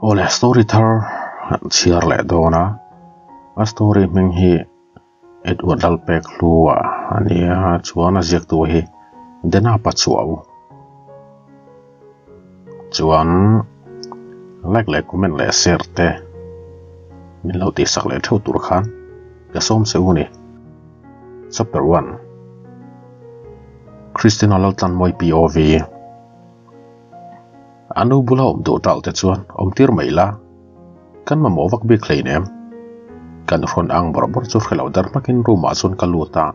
Awle story thar an chhiar leh dawn a, a story hming hi Edward Lalpek Hlua a ni a, chuan a ziaktu hi Dena Pachuau. Chuan like leh comment leh share te min lo tihsak leh theuh tur khan ka sawm che u ni. Chapter 1 Christina Laltlanmawi POV. A nu bula awm duh tal te chuan awm tir mai la, kan mamawh vak bik hleinem. Kan hrawn ang bawrh bawrh chu hre lo dar hmakin room ah chuan ka lut a,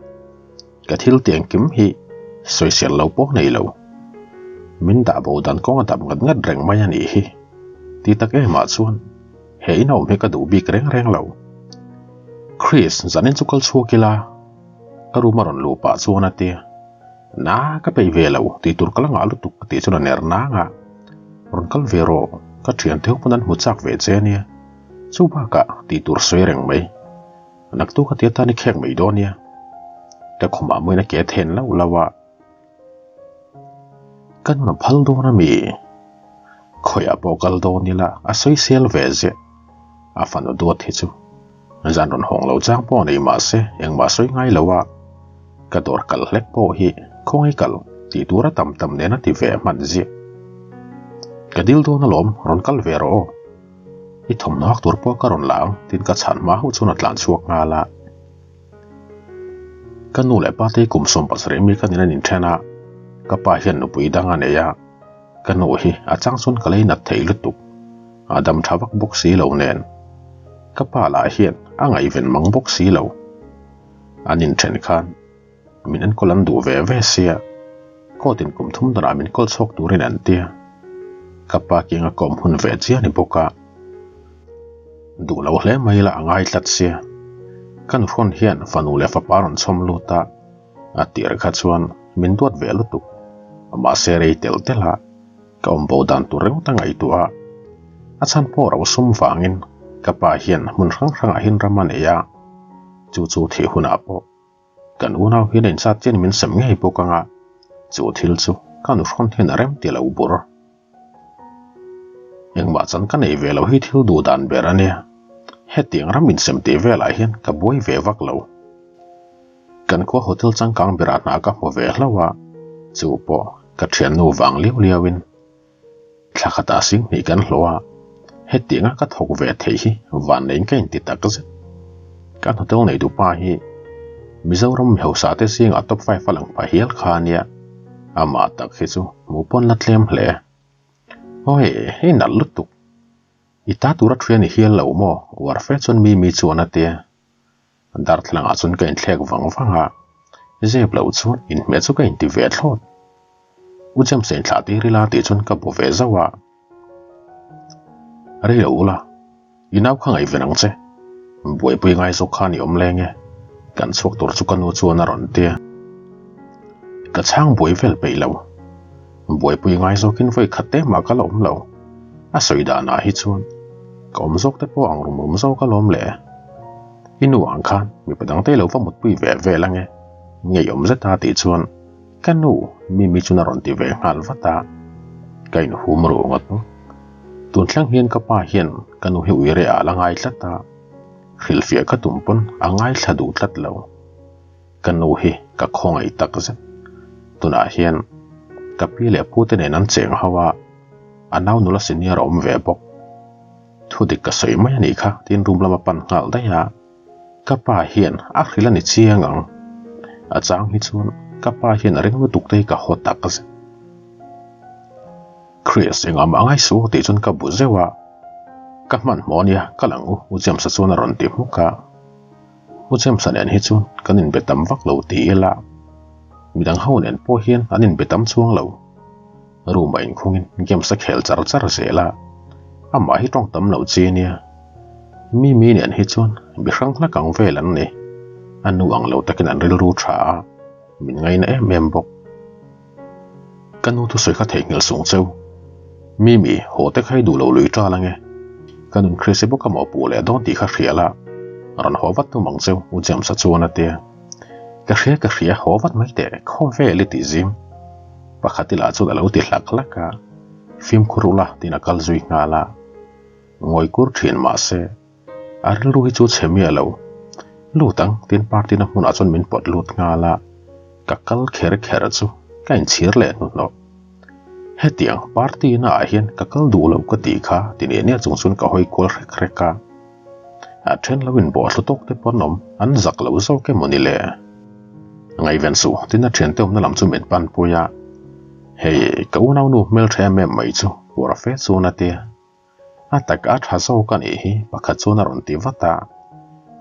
ka thil ti engkim hi sawisel lo pawh nei lo. Min dah bo dan kawng a dap ngat ngat reng mai a nih hi. Ti tak em ah chuan he in awm hi ka duh bik reng reng lo. Chris, zanin chu kal chhuak ila, ka room a rawn luh pah chuan a ti. Na ka peih ve lo tih tur ka la ngah lutuk ka tih chuan a ner nang a, rawn kal ve rawh ka thian te ho pawn an hmu chak ve che ania, chu bakah tih tur sawi reng mai, naktuk a ti atan i khek mai dawn nia, ka khumah muin a ke then lauh lauh a, ka nun a phal dawn ami, khawiah pawh kal dawn ila a sawi sel ve ziah, a fanu duat hi chu. Zan rawn hawng lo chang pawh nei mah se engmah sawi ngai lo a, ka dawr kal hlek pawh hi khawngaih kal tih tura tam tam nen a ti ve hman ziah. Ka dil dawn alawm rawn kal ve rawh aw. I thawmhnaw hak tur pawh ka rawn la ang tiin ka chhan hma hauh chuan a tlan chhuak nghal a. Ka nu leh pa te hi kum 17 mi ka nin an inthen a, ka pa hian nupui dang a nei a, ka nu hi a chang chuan ka lei nat thei lutuk. A dam tha vak bawk si lo nen ka pa lah hian a ngaihven mang bawk si lo. An inthen khan min enkawl an duh ve ve sia, court in kum thum danah min kawl chhuak turin an tia. Ka pa kianga kawm hun ve chiah a ni bawk a, duh lo hle mai la a ngai tlat sia. Ka nuhrawn hian fanu leh fapa a rawn chhawm lut a, a tir kha chuan min duat ve lutuk. Mahse rei telh telh a. Ka awm bo dan tur reuh ta ngaihtuah a, a chhan pawh ro sum vangin ka pa hian hmun hrang hrangah hian ram a nei a, chu chu thih hunah pawh kan unau hian a inzat chian min sem ngei bawk anga, chu thil chu ka nuhrawn hian a rem ti lo bur. Engmah chan ka nei ve lo hi thil duh dan ber a nia, hetiang ram insem tih velah hian ka buai ve vak lo. Kan khua hotel changkang berah hna ka hmu ve hlauh a, chu pawh ka thiannu vang liau liauin thla khatah sing hnih kan hlawh a, hetianga ka thawk ve theih hi vanneiin ka inti tak zet. Kan hotel neitupa hi Mizoram mi hausa te zingah top five a lang pha hial kha a nia, amah tak hi chu hmuh pawn la tlem hle. Awi, hei nalh lutuk. I ta tura thu a ni hial lo maw? Uar fe chuan Mimi chuan a ti a. Darthlangah chuan ka inthlek vang vang a, zep loh chuan inhmeh chu ka inti ve thlawt. U James-a inthlah tir ila tih chuan ka bu ve zauh a. Rei lo ula, i nau kha ngaihven ang che. Buaipui ngai zawk khan i awm leng e, kan chhuak tur chu ka nu chuan a rawn ti a. Ka chhang buai vel peih lo. Buaipui ngai zawkin vawi khat te mah ka la awm lo. A sawi danah hi chuan ka awm zawk te pawh ang rum rum zawk alawm le. I nu ang khan mipa dangte lo va mutpui ve vel ange, ngeiawm zet a tih chuan ka nu Mimi chuan a rawn ti ve nghal vat a, ka inhum ruh ngawt ngawt. Tun thleng hian ka pa hian ka nu hi uire ah a la ngai tlat a, hrilhfiah ka tum pawn a ngaithla duh tlat lo. Ka nu hi ka khawngaih tak zet. Tunah hian ka pi leh pu te nen an cheng ho a, a nau nula senior a awm ve bawk. Thu dik ka sawi mai a nih kha tiin room lama pan nghal daih a, ka pa hian a hrilh a ni chiang ang. A chang hi chuan ka pa hian a ring lutuk te hi ka haw tak zet. Chris engah mah ngai suh tih chuan ka bu zeuh a, ka hmanhmawh ania ka lang u U James-a chuan a rawn ti hmuk a. U James-a nen hi chuan kan inbe tam vak lo ti ila, midang ho nen pawh hian an inbe tam chuang lo. Room ah inkhungin games a khel char char zel a, amah hi tawng tam loh chi ania. Mimi nen hi chuan mi hrang hlak ang vel an ni. A nu ang lo takin an rilru tha a, min ngaina em em bawk. Ka nu thusawi kha theihnghilh sung cheu. Mimi, haw te kha i duh lo lui ṭal ange. Ka nun Chrissy bawk a mawhpuh leh dawn tih kha hria la, rawn haw vat tum ang cheu, U James-a chuan a ti a. Ka hria ka hria, haw vat mai teh, khawvel i tih zim. Pakhat i lah chuan a lo ti hlak hlak a, Fimkhur ula tiin a kal zui nghal a. Ngawi kur thin mah se, a rilru hi chu chhe miah lo. Lut ang tin party na hmunah chuan min pawt lut nghal a, ka kal kher kher chu ka inchhir leh hnuhnawh. Hetiang party na ah hian ka kal duh lo ka tih kha ti nia nia chung chuan ka hawi kual hrek hrek a. A then lo in bawhthlu tawk te pawh an awm, an zak lo zawk emaw ni le? Ngaihven suh tin a thiante awmna lam chu min pan pui a, hei ka unaunu hmeltha em em mai chu pawr fe chuan a ti. A tak a tha zawk a nih hi pakhat chuan a rawn ti vat a,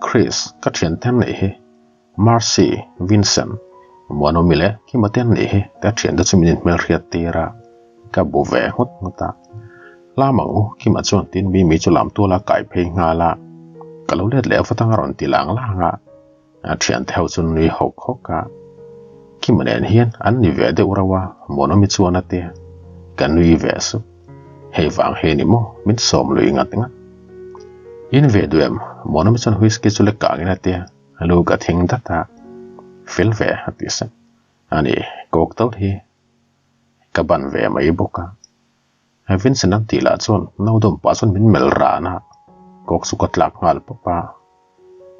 Chris ka thiante an nih hi Mercy, Vincent, Muanawmi leh Kima te an nih hi ka thiante chu min inhmelhriat tir a, ka bu ve nghut nghut a. Lam ang u, Kima chuan tiin Mimi chu lam tuala kai phei nghal a, ka lo let leh vat ang a rawn ti lang lang a, a thiante ho chu nui hawk hawk a. Kima nen hian an ni ve deuh rauh a, Muanawmi chuan a ti a, ka nui ve sup. Hei vang hi ni maw min sawm lui ngat ngat. In ve duh em? Muanawmi chuan whisky chu lek kangin a ti a. Lu ka thing dat a, fel ve a ti sep. Ani kawk tal hi ka ban ve mai bawk a. Vincent an tih lah chuan no dawm pah chuan min melh ran a, kawk chu ka tlak nghal pawp a.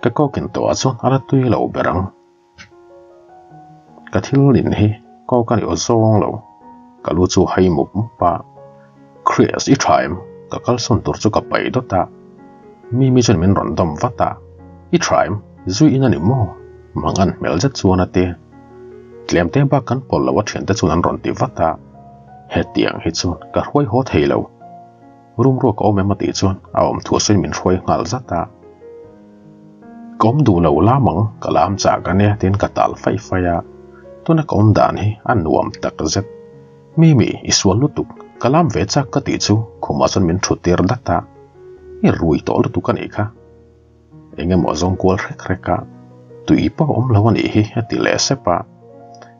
Ka kawk in tawh ah chuan a la tui lo ber ang. Ka thil in hi kawk a ni aw zawng lo, ka lu chu hai mup mup a. Chris i tha em? Ka kalsawn tur chu ka paih dawt a, Mimi chuan min rawn dawm vat a, I tha em? Zui in a ni maw? Mangan hmel zet chuan a ti. Tlem te bak kan pawlh loh a thiante chuan an rawn ti vat a, hetiang hi chuan ka hruai haw thei lo. Room ruak a awm em a tih chuan a awm thu sawiin min hruai nghal zat a. Ka awm duh lo lam ang, ka lam chak a nia tiin ka tal faih faih a, tuna ka awm dan hi a nuam tak zet. Mimi, i sual lutuk, ka lam ve chak ka tih chu khumah chuan min thut tir dat a, i rui tawh lutuk a nih kha. Eng emaw zawng kual hrek hrek a, tui pawh awm lo a nih hi a ti leh sep a.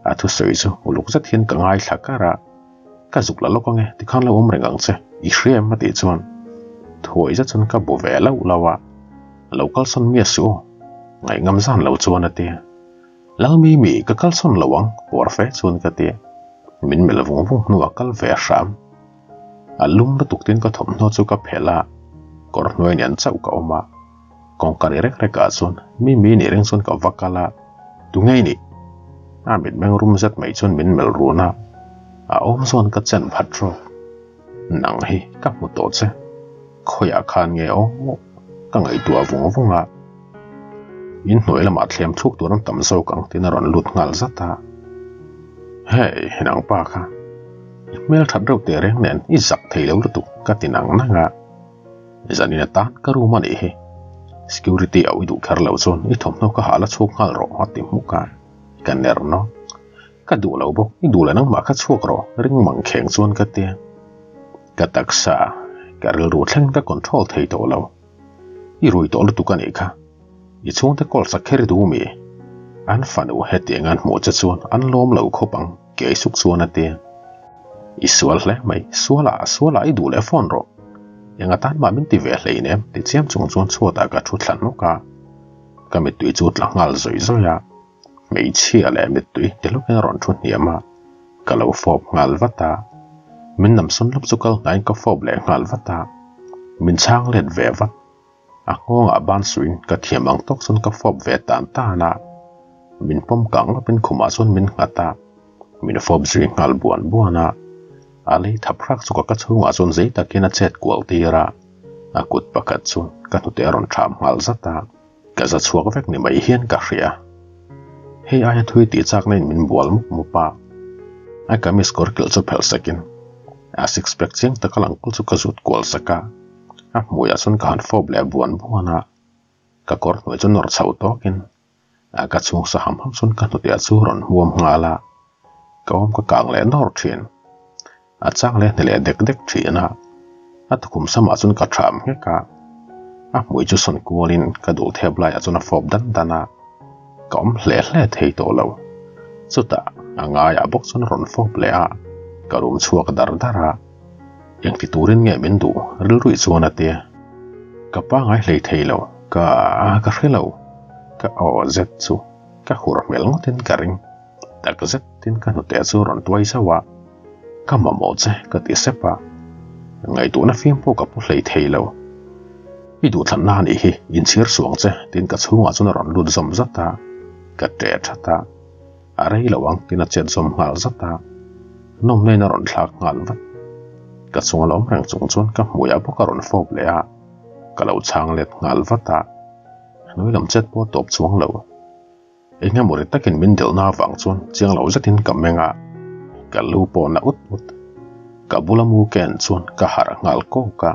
A thusawi chu uluk zet hian ka ngaithla kar a. Ka zuk la lawk ange, tikhan lo awm reng ang che, i hria em a tih chuan thuai zet chuan ka bu ve lauh lauh a, lo kalsawn miah suh aw, ngaihngam zan lo chuan a ti. Lalmimi, ka kalsawn lo ang, puar fe chuan ka ti. Min melh vung vung hnuah kal ve hram. A lum lutuk tin ka thawmhnaw chu ka phelh a, kawr hnuai nen chauh ka awm a. Kawngka ri rek rek ah chuan Mimi nih ring chuan ka va kal a, Tunge i nih? A mitmeng rum zet mai chuan min melh run a, a awm zawn ka chen phat rawk. Nang hi ka hmu tawh che, khawiah khan nge aw ka ngaihtuah vung vung a, in hnuai lamah thlem thluk tur an tam zawk ang tiin a rawn lut nghal zat a. Hey, nang pa kha, i hmel that reuh teh reng nen i zak thei lo lutuk ka ti nang nang a. Zanin atan ka room a nih hi. Security a ui duh kher lo chuan i thawmhnaw ka hah la chhuak nghal rawh a ti hmuk a, ka ner nawk. Ka duh lo bawk, i duh leh nangmah kha chhuak rawh ring mang kheng chuan ka ti a. Ka taksa, ka rilru thleng ka control thei tawh lo. I rui tawh lutuk a nih kha. I chhungte call sak kher i duh mi? An fanu hetiang an hmuh che chuan an lawm lo khawp ang kei suk chuan a ti a. I sual hle mai, sual ah sual ah i duh leh phone rawh. Eng atan mah min ti ve hleinem ti chiam chung chuan chhuatah ka thu thla hnawk a. Ka mittui chu tla nghal zawih zawih a. Hmeichhia leh mittui ti hlawkin a rawn thu hniam a, ka lo fawp nghal vat a. Min namsawn lawp chu kal hnaiin ka fawp leh nghal vat a. Min chhang let ve vat. A nghawngah ban suiin ka thiam ang tawk chuan ka fawp ve tan tan a. Min pawm kang lawpin khumah chuan min nghat a. Min fawp zui nghal buan buan a. A lei thap hrak chu ka ka chhungah chuan zei takin a chet kual tir a. A kut pakhat chuan ka hnute a rawn ṭham nghal zat a. Ka za chhuak vek ni mai hian ka hria. Hei aia thui tih chakna in min bual mup mup a. A kamis kawr kilh chu phelh sakin a six pack chiang taka lang kul chu ka zut kual sak a. A hmuiah chuan ka han fawp leh buan buan a. Ka kawr hnuai chu nawr chho tawkin a ka chhung sa ham ham chuan ka hnutiah chu rawn hmuam nghal a. Ka awm ka kang leh nawr thin. A chang leh hni leh dek dek thin a, a tukhum samah chuan ka tham nghek a, a hmui chu sawn kualin ka duh thep laiah chuan a fawp dan dan a, ka awm hle hle thei tawh lo. Chutah a ngaiah bawk chuan a rawn fawp leh a, ka rum chhuak dar dar a, engti turin nge min duh rilruih chuan a ti. Ka pangai hlei thei lo, ka ka hre lo, ka aw zet chu ka hur hmel ngawtin ka ring. Tak zetin ka hnute chu rawn tuai zauh a, Ka mamawh che ka ti sep a, ngaihtuahna fim pawh ka pu hlei thei lo. I duhthlanna a nih hi, inchhir suang che, tiin ka chhungah chuan a rawn lut zawm zat a, ka ṭe ṭhat a. A rei lo ang tiin a chet zawm nghal zat a, nawmna in a rawn thlak nghal vat. Ka chunga la awm reng chung chuan ka hmuiah bawk a rawn fawp leh a, ka lo chhang let nghal vat a, hnuai lam chet pawh a tawp chuang lo. Eng emaw ri takin min delhna avang chuan chiang lo zetin ka meng a, ka lu pawh na ut ut. Ka bula mu ken chuan ka harh nghal kawk a,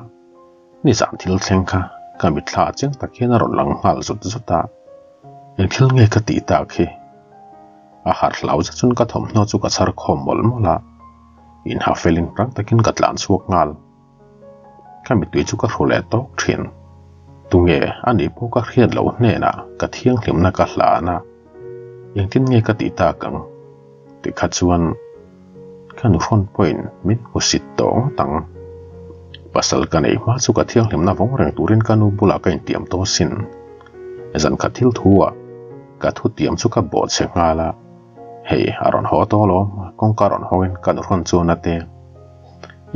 nizan thil thleng kha ka mitthla chiang tak hian a rawn lang nghal zut zut a, eng thil nge ka tih tak hi? A harh hlau zet chuan ka thawmhnaw chu ka chhar khawm mawlh mawlh a, inha felin rang takin ka tlan chhuak nghal. Ka mittui chu ka hru leh tawk thin. Tunge a nih pawh ka hriat loh hnenah ka thianghlimna ka hlan a, engtin nge ka tih tak ang? Tikha chuan ka nuhrawn pawhin min hmusit tawh ngawt ang. Pasal ka neih hma chu ka thianghlimna vawng reng turin ka nu bulah ka intiam tawh asin. Zankhat thil thu ah ka thutiam chu ka bawhchhe nghal a. Hei a rawn haw tawh alawm, kawngka rawn hawngin ka nuhrawn chuan a ti.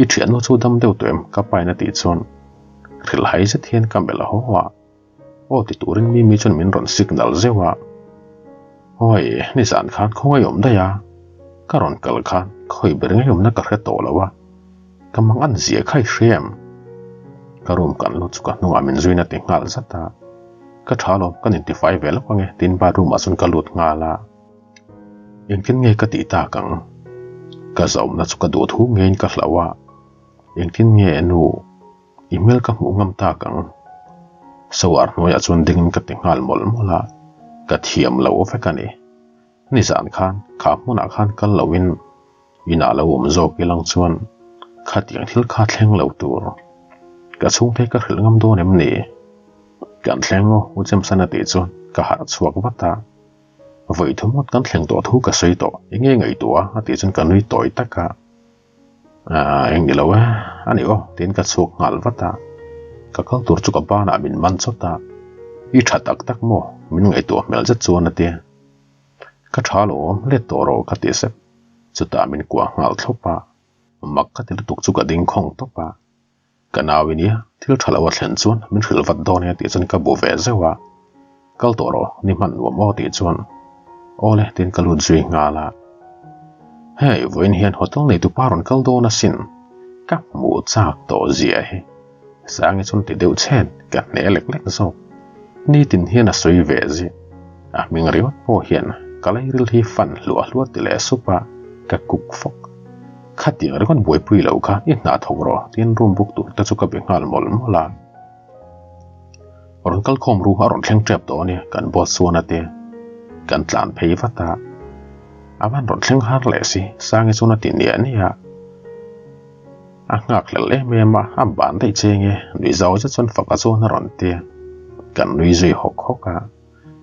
I thiannu chu dam deuh tawh em? Ka pain a tih chuan hrilhhai zet hian ka melh haw a, aw ti turin Mimi chuan min rawn signal zeuh a. Awi, nizan khan khawngaih awm daih a, ka rawn kal khan khawi ber ngei awmna ka hre tawh lo a, ka mang an zia kha i hria em? Ka room kan lut chu ka hnungah min zuina ti nghal zat a, ka tha alawm, kan intifai ve lawk ange tiin bathroom ah chuan ka lut nghal a. Engtin nge ka tih tak ang? Ka zaumna chu ka duh thu ngeiin ka hlauh a, engtin nge nu i hmel ka hmuh ngam tak ang? Shower hnuaiah chuan dingin ka ti nghal mawlh mawlh a, ka thiam lo vek a ni. Nizan khan kha hmunah khan kal loin Inah lo awm zawk ilang chuan khatiang thil kha thleng lo tur. Ka chhungte ka hrilh ngam dawn em ni? Kan thleng aw, U Chemsan a tih chuan ka harh chhuak vat a. Vawi thum ngawt kan thleng tawh thu ka sawi tawh, enge ngaihtuah a tih chuan ka nui tawi tak a. Aaa eng ni lo e, a ni aw tiin ka chhuak nghal vat a. Ka kal tur chu ka banah min man chawt a, I tha tak tak maw? Min ngaihtuah hmel zet chuan a ti. Ka tha alawm, let tawh rawh ka ti sep. Chutah min kuah nghal thlawp a, mak ka ti lutuk chu ka ding khawng tawp a. Ka nau i nia, thil tha lo a thlen chuan min hrilh vat dawn e tih chuan ka bu ve zeuh a. Kal tawh rawh, ni hman nuam aw tih chuan aw le tiin ka lut zui nghal a. Hei, vawiin hian hotel neitu pa rawn kal dawn asin, ka hmuh chak tawh zia hi. Sangi chuan ti deuh chhen, ka hne lek lek zawk. Nitin hian a sawi ve zia. A hming ringawt pawh hian ka lairil hi fan hluah hluah ti leh sup a, ka kuk fawk. Khatiang ringawt buaipui lo kha i hna thawk rawh tiin room book tur te chu ka be nghal mawlh mawlh a. Rawn kal khawm ru a rawn thleng tep tawh a ni kan boss chuan a ti. Kan tlan phei vat a, a van rawn thleng har leh si Sangi chuan a ti niah niah. A nghak hlel em em a, a ban daih che nge nui zau zet chuan faka chuan a rawn ti. Kan nui zui hawk hawk a.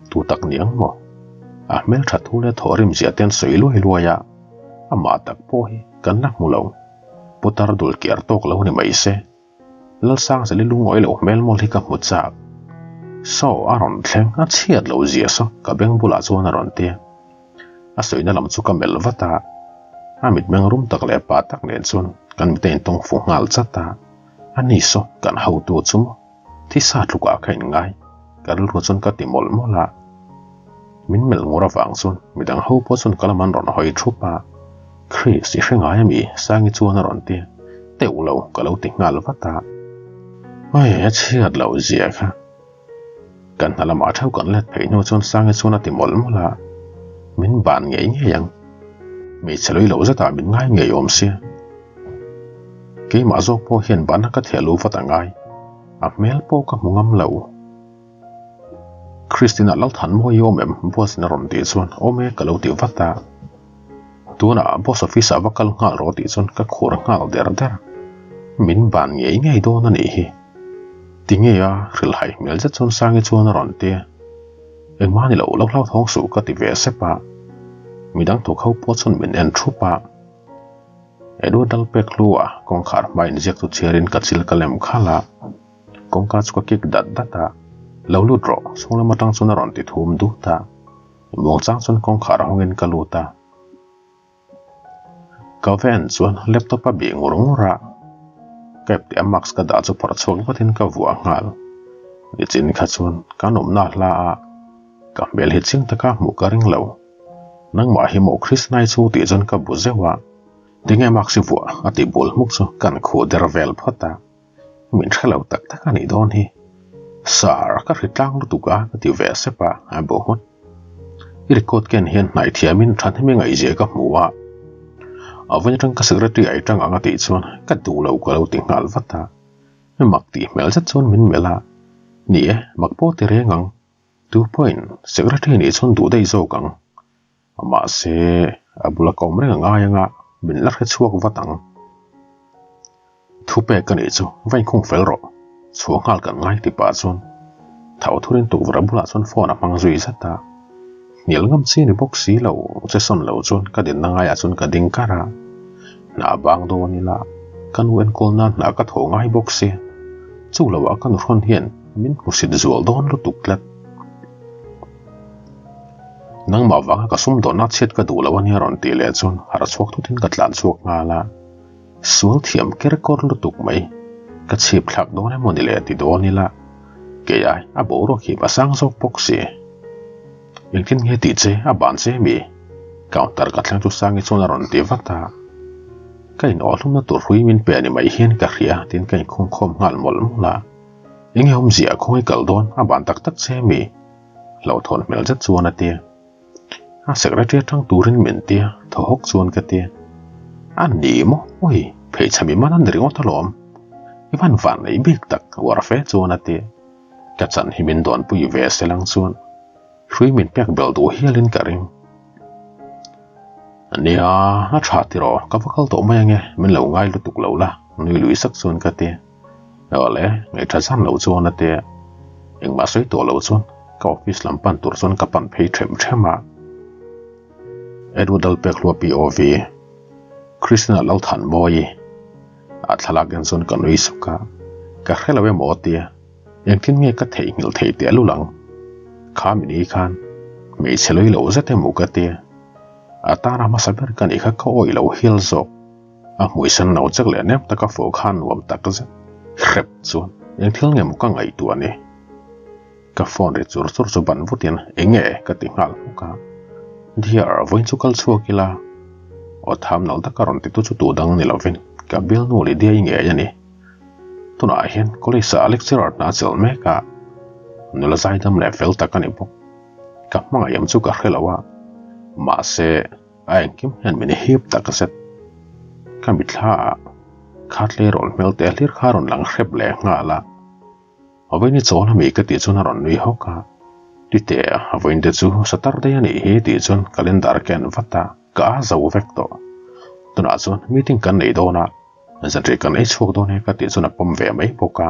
Tu tak ni ang maw? A hmeltha thu leh thawhrim zia te an sawi luai luai a, amah tak pawh hi kan la hmu lo. Putar dul kiar tawk lo ni mai se. Lalsangzeli lungawi loh hmel mawl hi ka hmu chak. Saw a rawn thleng a chhiat lo zia saw ka beng bulah chuan a rawn ti. A sawina lam chu ka melh vat a, a mitmeng rum tak leh pa tak nen chuan kan mite intawng fuh nghal chat a, a ni saw kan hotu chu maw? Thisa tlukah ka inngai, ka rilru chuan ka ti mawlh mawlh a. Min melh ngur avang chuan midang ho pawh chuan ka lam an rawn hawi thup a. Chris, i hre ngai ami? Sangi chuan a rawn ti. Teuh lo, ka lo ti nghal vat a. Awi, a chhiat loh zia kha. Kan hna lamah theuh kan let phei hnu chuan Sangi chuan a ti mawlh mawlh a. Min ban ngei ngei ang. Hmeichhe lui loh zetah min ngai ngei awm sia. Keimah zawk pawh hian bana ka thiah lu vat a ngai. A hmel pawh ka hmu ngam lo. Christina Lalthanmawi i awm em? Boss in a rawn tih chuan awm e ka lo ti vat a. Tunah boss office ah va kal nghal rawh tih chuan ka khur nghal der der. Min ban ngei ngei dawn a nih hi. Tinge a hrilhhai hmel zet chuan Sangi chuan a rawn ti. Engmah ni lo, lo hlauthawng suh ka ti ve sep a. Midang thawk ho pawh chuan min en thup a. Edward Lalpek hlua kawngkhar hma inziak chu chhiarin ka chil ka lem khalh a, kawngka chu ka kik dat dat a, Lo lut rawh, chhung lam atang chuan a rawn ti thum dut a, muangchang chuan kawngkhar hawngin ka lut a. Ka va en chuan laptop a bih ngur ngur a, ka ipte a mask ka dah chu phawrh chhuak vatin ka vuah nghal. Nichin kha chuan kan awmna hla a ka hmel hi chiang taka hmuh ka ring lo. Nangmah hi maw Krishnai chu tih chuan ka bu zeuh a, tinge mask i vuah a tih bul hmuk chu kan khuh der vel phawt a, min hre lo tak tak a nih dawn hi. Sir, ka hri tlang lutuk a ka ti ve sep a, a bu nghut. I record ken hian hnaih thiamin thahnem i ngaihzia ka hmu a, a vawi atang ka secretary ai tang ang a tih chuan ka duh lo ka lo ti nghal vat a. Mak tih hmel zet chuan min melh a, Ni e, mak pawh ti reng ang. Tu pawhin secretary nih chuan duh daih zawk ang. Mahse, a bula ka awm reng a ngai anga min la hre chhuak vat ang. Thupek ka nih chu va inkhung fel rawh, chhuah nghal kan ngai ti pah chuan tho thurin tukverh a bulah chuan phone a hmang zui zat a. Hnial ngam chi ni bawk si lo, che sawn lo chuan ka dinna ngaiah chuan ka ding kar a. Hna bang dawn ila ka nu enkawl nan hna ka thaw ngai bawk si. Chu loah ka nuhrawn hian min hmusit zual dawn lutuk tlat. Nangmah vanga ka sum dawnna chhiat ka duh lo a nia rawn tih leh chuan harh chhuak thutin ka tlan chhuak nghal a. Sual thiam ker kawr lutuk mai. Ka chhip thlak dawn emaw ni le ti dawn ila kei ai a boruak hi va sang zawk bawk si. Engtin nge tih che a ban che mi? Counter ka thleng chu Sangi chuan a rawn ti vat a. Ka in awhlumna tur hrui min pe ni mai hian ka hria tiin ka inkhung khawm nghal mawlh mawlh a. Enge awmzia khawngaih kal dawn a ban tak tak che mi? Hlauhthawn hmel zet chuan a ti. A secretary atang turin min ti a, thaw hawk chuan ka ti. A ni maw? Ui, pheichham i man a ni ringawt alawm. I van van nei bik tak, uar fe chuan a ti. Ka chan hi min dawnpui ve se lang chuan hrui min pek bel duh hialin ka ring. Nia, a tha tiraw, ka va kal tawh mai ange, min lo ngai lutuk lo la, nui lui sak chuan ka ti. Awle, ngaihṭha zan lo chuan a ti a. Engmah sawi tawh lo chuan ka office lam pan tur chuan ka pan phei ṭhem ṭhem a. Edward Lalpekhlua POV, Christina Lalthanmawii a thlalak en chuan ka nui suk a, ka hre lo emaw a ti a, engtin nge ka theihnghilh theih teh lul ang? Kha mini khan hmeichhe lui lo zet emaw ka ti a, a tana hmasa ber ka nih kha ka awih lo hial zawk. A hmui sen no chek leh nep taka fawh khan nuam tak zet hrep chuan eng thil nge maw ka ngaihtuah ni? Ka phone ri chur chur chu ban vutin eng nge ka ti nghal hmuk a. Dear, vawiin chu kal chhuak ila. Aw tham nal taka rawn titu chu tu dang ni lovin ka bialnu Lydia i ngei a ni. Tunah hian college ah lecturer hna chelh mek a, nula zaidam leh fel tak a ni bawk. Ka hmangaih em chu ka hre lo a, mahse, A engkim hian min hip tak zet. Ka mitthla ah kha tleirawl hmel te hlir kha a rawn lang hrep leh nghal a. Vawiin i chawl ami ka tih chuan a rawn nui hawk a. Tite, vawiin te chu Saturday a nih hi tih chuan calendar ka en vat a, ka a zo vek tawh. Tunah chuan meeting kan nei dawn a, zanriah kan ei chhuak dawn e ka tih chuan a pawm ve mai bawk a.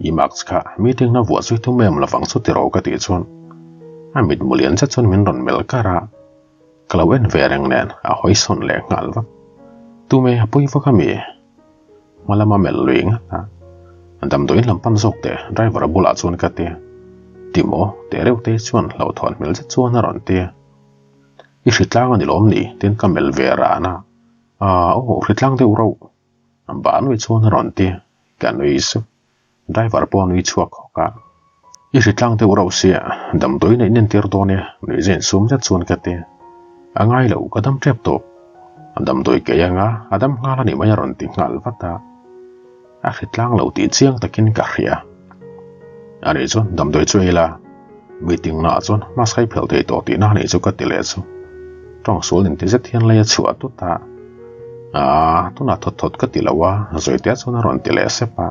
I marks kha meeting na vuah zui tum em lovang chu tiraw ka tih chuan a mitmu lian zet chuan min rawn melh kar a, ka lo en ve reng nen a hawi sawn leh nghal vak. Tume a pui vak ami? Hma lama melh lui ngat a, damdawiin lam pan zawk teh driver a bulah chuan ka ti a, Timo teh reuh te chuan hlauhthawn hmel zet chuan a rawn ti a, I hritlang a ni lawm ni? Tiin ka melh ve ran a, Aa aw hritlang deuh rauh. Bah nui chuan a rawn ti, ka nui sup. Driver pawh a nui chhuak hawk a. I hritlang deuh rauh sia, damdawi neih nen tir dawn e, nui zen sum zet chuan ka ti. A ngai lo, ka dam tep tawh. Damdawi kei anga a dam nghal a nih mai a rawn ti nghal vat a. A hritlang lo tih chiang takin ka hria. A nih chuan damdawi chu ei la, meeting naah chuan mask a i phelh thei tawh tihna a nih chu ka ti leh chu. Tawng sual inti zet hian lei a chhuah tut a. Aaa, tunah thawt thawt ka ti lo a, Zoitea chuan a rawn ti leh sep a.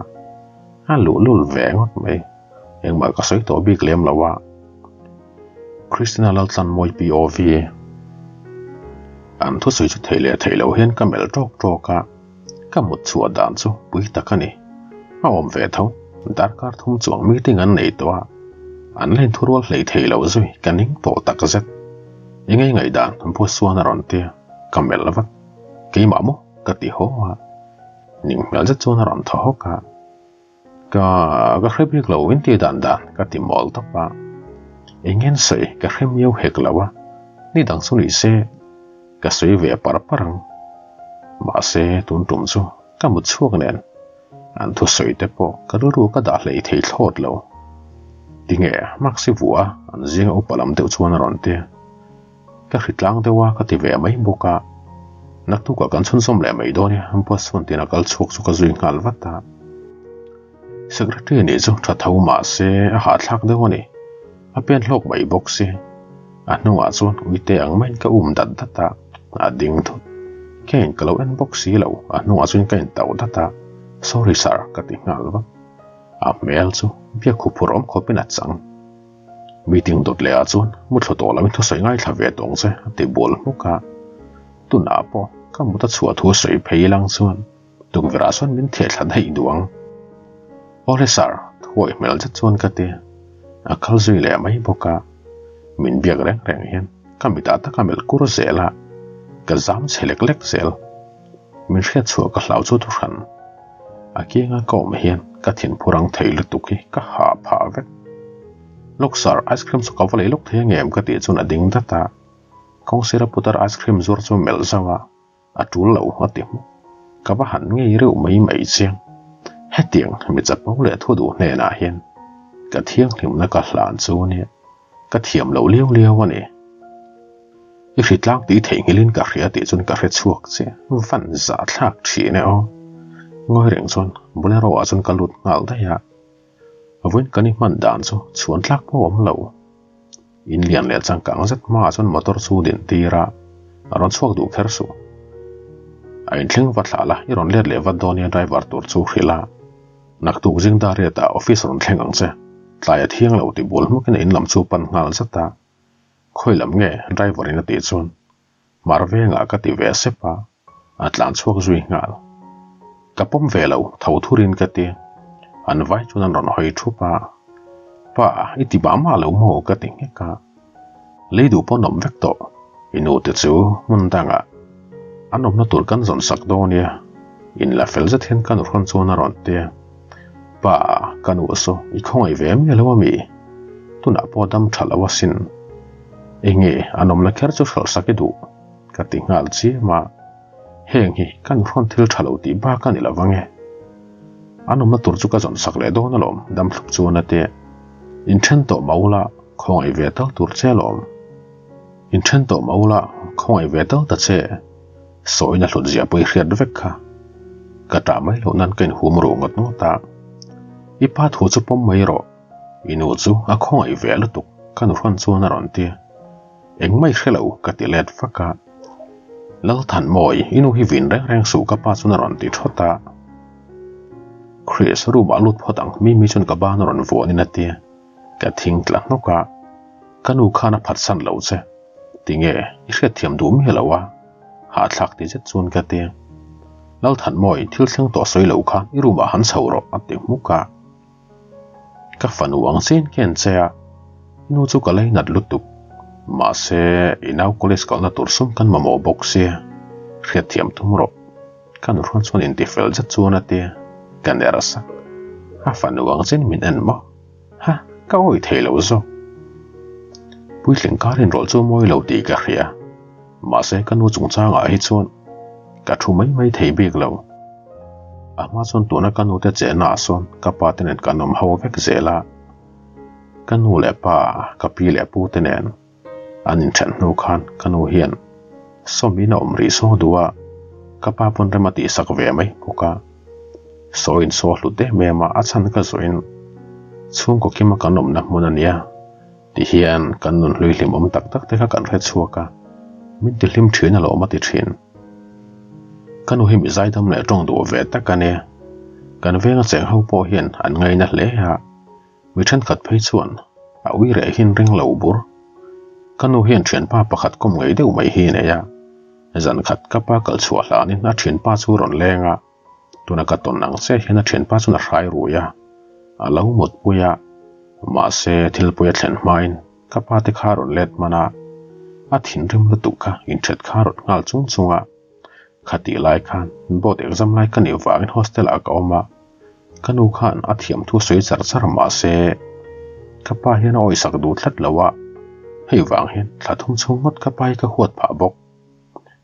A luhlul ve ngawt mai. Engmah ka sawi tawh bik lem lo a. Christina Laltlanmawi POV. An thusawi chu theih leh theih loh hian ka melh tawk tawk a. Ka mut chhuah dan chu pui tak a ni. A awm ve tho, darkar thum chuang meeting an nei tawh a, an la inthurual hlei thei lo zui ka ning tawh tak zet. Engei ngaihdan boss chuan a rawn ti a, ka melh vat. Keimah maw? ka ti haw a, ning hmel zet chuan a rawn thaw hawk a. Ka ka hre bik lo in tih dan dan ka ti mawl tawp a, engin sawi ka hre miau hek lo a, ni dang chu ni se ka sawi ve par par ang. Mahse tun tum chu ka mut chhuak nen. An thusawi te pawh ka rilru ka dah hlei thei thlawt lo. Tinge mask i vuah a? An zinga upa lam deuh chuan a rawn ti. Ka hri tlang deuh a ka ti ve mai bawk a. Naktukah kan chhunzawm leh mai dawn e, bus chuan tiin a kal chhuak chu ka zui nghal vat a. Secretary nih chu tha tho mah se a hahthlak deuh a ni. A pen hlawk mai bawk si. A hnungah chuan uite ang maiin ka um dat dat a, a ding thut. Keiin ka lo en bawk si lo, a hnungah chuan ka intauh dat a, Sorry sir ka ti nghal vat. A hmel chu biak huphurh awm khawpin a chang. Meeting dawt leh ah chuan muthlu tawh loin thusawi ngaithla ve tawng che a ti bual hmuk a. Tunah pawh ka mut a chhuah thu sawi phei lang chuan tukverh ah chuan min theh thla daih duh ang. Awle sir, thuawih hmel zet chuan ka ti. A kal zui leh mai bawk a. Min biak reng reng hian ka mitah tak a melh kur zel a, ka zam chhe lek lek zel. Min hriat chhuah ka hlau chu thuhran. A kianga ka awm hian ka thinphur ang thei lutuk hi ka ha phah vek. Lawk sir, ice cream chu ka va lei lawk thei angem ka tih chuan a ding dat a. Kawngsira putar ice cream zuar chu melh zauh a, a tul lo a ti hmuk. Ka va han ngei reuh mai mai chiang. Hetiang mi chapo leh thu duh hnenah hian ka thianghlimna ka hlan chu nia. Ka thiam lo liau liau a ni. I hritlang tih theihnghilhin ka hria tih chuan ka hre chhuak che. Van zah thlak thin e aw. Ngawi reng chuan Bolero ah chuan ka lut nghal daih a. Vawiin kan i hman dan chu chhuan tlak pawh awm lo. In lian leh changkang zet hmaah chuan motor chu din tir a, a rawn chhuak duh kher suh. A inthleng va thlah la, i rawn let leh vat dawn nia driver tur chu hrilh a. Naktuk zing dar riatah office rawn thleng ang che, tlai a thiang lo ti bul hmukin a in lam chu pan nghal zat a. Khawi lam nge driver in a tih chuan Hmar vengah ka ti ve sep a, a tlan chhuak zui nghal. Ka pawm ve lo, tho thurin ka ti. An vai chuan an rawn hawi thup a, Pa, i ti mah mah lo maw ka ti nghek a. Lei duh pawh an awm vek tawh, i nu te chu hmun dangah an awmna tur kan zawn sak dawn nia, inla fel zet hian ka nu hrawn chuan a rawn ti a. Pa, ka nu saw i khawngaih ve miah lo ami? Tunah pawh dam tha lo asin. Enge an awmna kher chu hralh sak i duh? Ka ti nghal chiam a. Heng hi ka nu hrawn thil tha lo tih bak a ni lo vang e. An awmna tur chu ka zawn sak leh dawn alawm, dam thlup chuan a ti. Inthen tawh mau la, khawngaih ve tal tur che alawm. Inthen tawh mau la, khawngaih ve tal ta che. Sawina hlut zia pawh i hriat vek kha. Ka tah mai loh nan ka inhum ruh ngawt ngawt a. I pa thu chu pawm mai rawh. I nu chu a khawngaih ve lutuk, ka nu hrawn chuan a rawn ti. Engmah i hre lo, ka ti let vak a. Lalthanmawi, i nu hi vin reng reng suh ka pa chuan a rawn ti thawt a. Chris, room ah lut phawt ang, Mimi chuan ka ban a rawn vuanin a ti. Ka thing tla hnawk a, ka nu khan a phatsan lo che. Tinge, i hriatthiam duh miah lo a? Hahthlak ti zet chuan ka ti. Lalthanmawi, thil thleng tawh sawi lo khan i room ah han chho rawh, a ti hmuk a. Ka fanu ang chiin ka en che a, i nu chu ka lainat lutuk. Mahse, i nau college kalna tur sum kan mamawh bawk sia, hriatthiam tum rawh. Ka nu hrawn chuan intifel zet chuan a ti a, ka ner sak. A fanu ang chiin min en maw? Ha, ka awih thei lo zawk. Puitling kar inrawlh chu mawi lo tih ka hria. Mahse, ka nu chungchangah hi chuan ka thu mai mai thei bik lo. A hma chuan tuna ka nute chenna ah sawn ka pa te nen kan awm ho vek zel a. Ka nu leh pa, ka pi leh pu te nen an inthen hnu khan ka nu hian sawmin a awm rih saw duh a, ka pa pawn rem a tihsak ve mai bawk a. Saw in saw hlut em em a, a chhan ka zawhin chhungkaw kima kan awmna hmun a nia. Ti hian kan nun hlui hlim awm tak tak te kha kan hre chhuak a, min ti hlim thin alawm a ti thin. Ka nu hi mi zaidam leh tawng duh ve tak a nia. Kan venga cheng ho pawh hian an ngaina hle a, mi thenkhat phei chuan a ui reh hin ring lo bur. Ka nu hian thianpa pakhat kawm ngei deuh mai hi nei a, zan khat ka pa kal chhuah hlanin a thianpa chu rawn leng a, Tuna ka tawn ang che hian a thianpa chuan a hrai rui a, a lo mutpui a, mahse thilpui a thlen hmain ka pa te kha a rawn let hman a, a thinrim lutuk kha inthet kha a rawn nghal chung chung a. Khatih lai khan board exam lai ka nih vangin hostel ah ka awm a, ka nu khan a thiam thu sawi char char mahse ka pa hian a awisak duh tlat lo a, hei vang hian thla thum chhung ngawt ka pa hi ka huat phah bawk.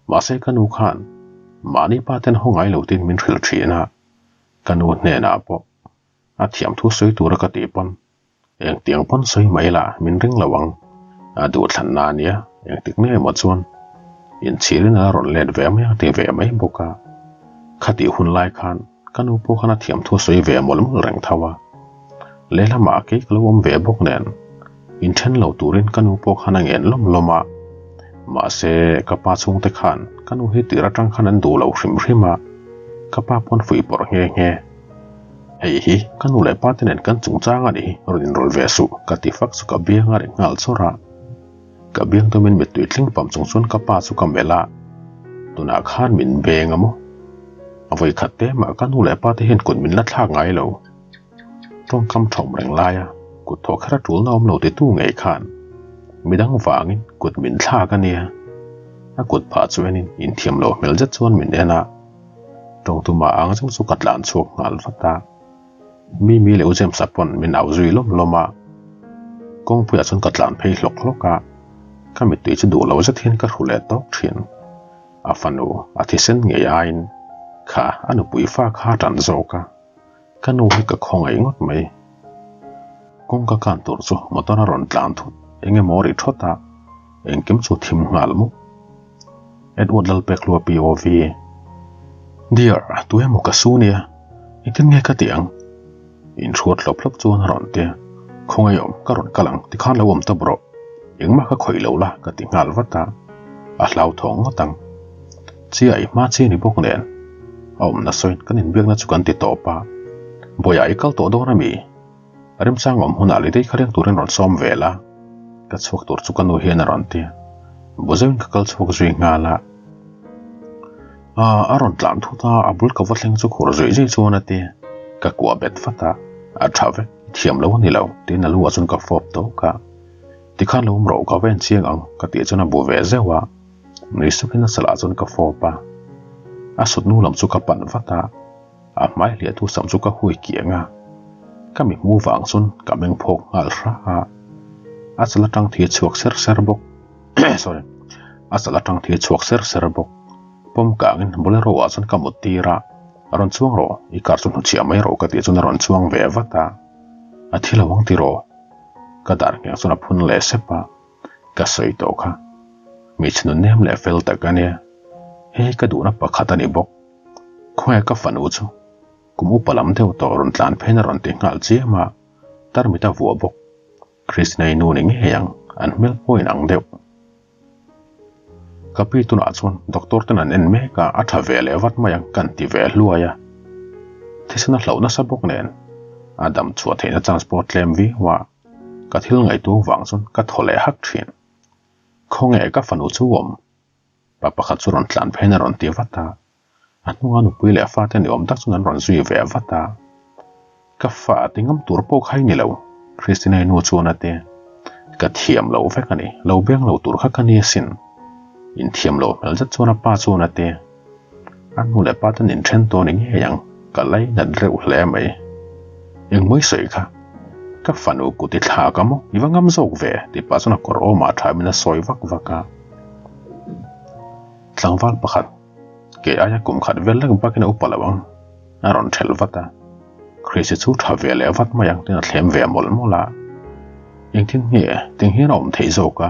Mahse ka nu khan mahni pa ten haw ngai lo tin min hrilh thin a. Ka nu hnenah pawh a thiam thu sawi tura ka tih pawn engtiang pawn sawi mai la min ring lo ang. A duhthlanna a nia, engtik nge emaw chuan inchhirin a la rawn let ve mai a ti ve mai bawk a. Khatih hun lai khan ka nu pawh khan a thiam thu sawi ve mawlh mawlh reng tho a. Lehlamah kei ka lo awm ve bawk nen inthen lo turin ka nu pawh khan a ngen lawm lawm a. Mahse ka pa chhungte khan ka nu hi tir atang khan an duh lo hrim hrim a, ka pa pawn fuih pawrh nghe nghe. Hei hi ka nu leh pa te nen kan chungchang a nih hi rawn inrawlh ve suh ka ti fak chu ka biang a ri nghal chawrh a. Ka biang tumin mittui tling pam chung chuan ka pa chu ka melh a, tunah khan min beng a maw? A vawikhat te mah ka nu leh pa te hian kut min la thlak ngai lo. Tawngkam thawm reng laia kut thawh kher a tulna awm lo titu ngei khan midang vangin kut min thlak a nia. A kut phah chu enin inthiam loh hmel zet chuan min en a, tawngtuma ang zeuh chu ka tlan chhuak nghal vat a. Mimi leh U James-a pawn min au zui lawm lawm a, kawngpuiah chuan ka tlan phei hlawk hlawk a, ka mittui chu duh lo zet hian ka hru leh tawk thin. A fanu a thisen ngei aiin kha a nupui fa kha a tan zawk a, ka nu hi ka khawngaih ngawt mai. Kawngka kan tur chu motor a rawn tlan thut, eng emaw ri thawt a, engkim chu thim nghal mup. Edward Lalpekhlua POV. Dear, tu emaw ka su nia, engtin nge ka tih ang? Inhruat hlawp hlawp chuan a rawn ti a, Khawngaih awm, ka rawn kal ang, tikhan lo awm tawp rawh. Engmah ka khawih lo la, ka ti nghal vat a, a hlauthawng ngawt ang. Chia i hma chi ni bawk nen, a awmna sawiin kan inbiakna chu kan ti tawp a, Bawiah i kal tawh dawn ami? Remchang awm hunah lei daih kha leng turin rawn sawm ve la, ka chhuak tur chu ka nu hian a rawn ti a, bu zeuhin ka kal chhuak zui nghal a. A rawn tlan thut a, a bul ka va thleng chu khur zui zui chuan a ti a, ka kuah bet vat a, a tha vek, i thiam lo a ni lo tiin a lu ah chuan ka fawp tawk a, tikhan lo awm rawh ka va en chiang ang ka tih chuan a bu ve zeuh a, nui sukin a chalah chuan ka fawp a, a sutnu lam chu ka pan vat a. A hmai hliah tu sam chu ka hui kiang a, ka mi hmu vang chuan ka meng phawk nghal hra a, a chal atang thi chhuak ser ser bawk sorry a chal atang thi chhuak ser ser bawk pawm kangin bolero ah chuan ka mut tir a, a rawn chuang rawh i car chu hnuchhiah mai rawh ka tih chuan a rawn chuang ve vat a, a thi lo ang tiraw ka dar ngheng chuan a phun leh sep a, ka sawi tawh kha hmeichhe nun nem leh fel tak a nia, hei ka duhna pakhat a ni bawk. Khawnge ka fanu chu kum upa lam deuh tawh rawn tlan pheiin a rawn ti nghal chiam a, tarmit a vuah bawk. Krishnai nu ni ngei ang, an hmel pawh in ang deuh. Ka pi tunah chuan doctor ten an en mek a, a tha ve leh vat mai ang kan ti ve hluai a. Thisen a hlauh nasa bawk nen a dam chhuah theihna chance pawh a tlem viau a, ka thil ngaihtuah vang chuan ka thaw leh hak thin. Khawnge ka fanu chu awm? Pa pakhat chu rawn tlan pheiin a rawn ti vat a, a hnunga nupui leh fate ni awm tak chuan an rawn zui ve vat a. Ka fa ti ngam tur pawh kha i ni lo, Christina-i nu chuan a ti. Ka thiam lo vek a ni, lo beng lo tur kha ka ni asin. Inthiam lo hmel zet chuan a pa chuan a ti. A nu leh pa ten inthen tawh ni ngei ang, ka lainat reuh hle mai. Engmawi sawi kha, ka fanu kut i thlak a maw, i va ngam zawk ve, tih pah chuan a kawr awmah thamin a sawi vak vak a. Tlangval pakhat, kei aia kum khat vel lek bakin a upa lo ang, a rawn thelh vat a. Chrissy chu tha ve leh vat mai ang tiin a thlem ve mawlh mawlh a. Engtin nge ting hian a awm theih zawk a?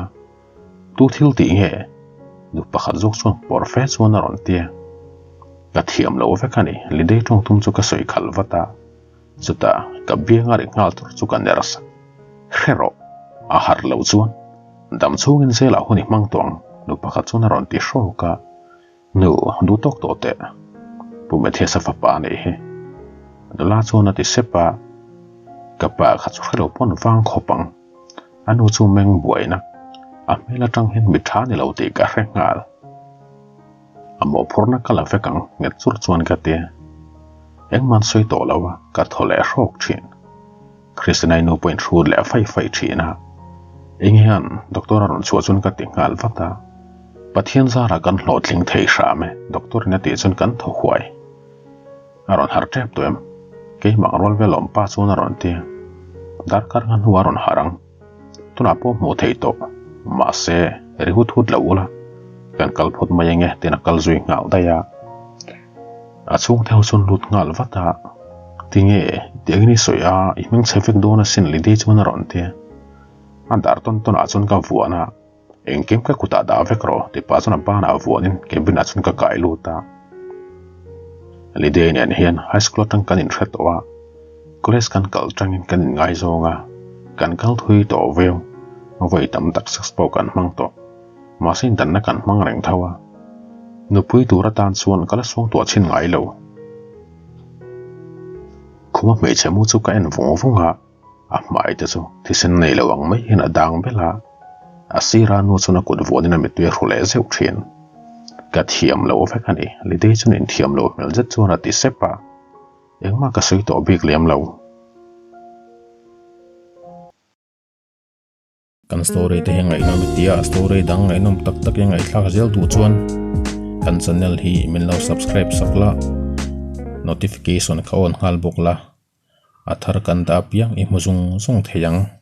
Tu thil tih nge? Nu pakhat zawk chuan pawr fe chuan a rawn ti a. Ka thiam lo vek a ni, Lidei tawng tum chu ka sawi khalh vat a. Chutah ka biang a ri nghal tur chu ka ner sak. Hre rawh, a harh loh chuan dam chhungin zelah hun i hmang tawh ang, nu pakhat chuan a rawn ti hrawk a. Nu, duh tawk tawh teh. Pu Mathias-a fapa a nih hi. Nula chuan a ti sep a, ka pa kha chu hre lo pawn vang khawp ang. A nu chu meng buaina, a hmel atang hian mi tha ni lo tih ka hre nghal. A mawhphurhna ka la vek ang nghet chur chuan ka ti. Engmah an sawi tawh lo a, ka thaw leh hrawk thin. Christina-i nu pawhin hrut leh faih faih thin a. Eng hian doctor a rawn chhuah chuan ka ti nghal vat a. Pathian zarah kan hlawhtling thei hram e, doctor in a tih chuan kan thaw huai. A rawn harh tep tawh em? Keimah rual vel awm pa chuan a rawn ti a. Darkar nga hnuah a rawn harh ang. Tunah pawh hmuh theih tawh. Mahse, ri hut hut lo ula, kan kal phawt mai ange tiin a kal zui nghal daih a. A chhungte ho chuan lut nghal vat a. Tinge, tiangin i sawi a, i hmingchhe vek dawn asin Lidei chuan a rawn ti. A dar tawn tawn ah chuan ka vuan a, Engkim ka kutah dah vek rawh ti pah chuan a banah vuanin cabin ah chuan ka kai lut a. Lidei nen hian high school atang kan inhre tawh a, college kan kal tangin kan inngaizawng a, kan kal thui tawh viau, vawi tam tak sex pawh kan hmang tawh. Mahse indanna kan hmang reng tho a, nupui tur atan chuan ka la suangtuah chhin ngai lo. Khuma hmeichhe mu chu ka en vung vung a, a hmai te chu thisen nei lo ang mai hian a dang bel a, a sira nu chuan a kut vuanin a mittui a hru leh zeuh thin. Ka thiam lo vek a ni, Lidei chuan inthiam lo hmel zet chuan a ti sep a, engmah ka sawi tawh bik lem lo. Kan story te hi ngaihnawm i tia, story dang ngaihnawm tak tak i ngaihthlak zel duh chuan kan channel hi min lo subscribe sak la, notification kha on nghal bawk la, a thar kan dah apiang i hmu zung zung thei ang.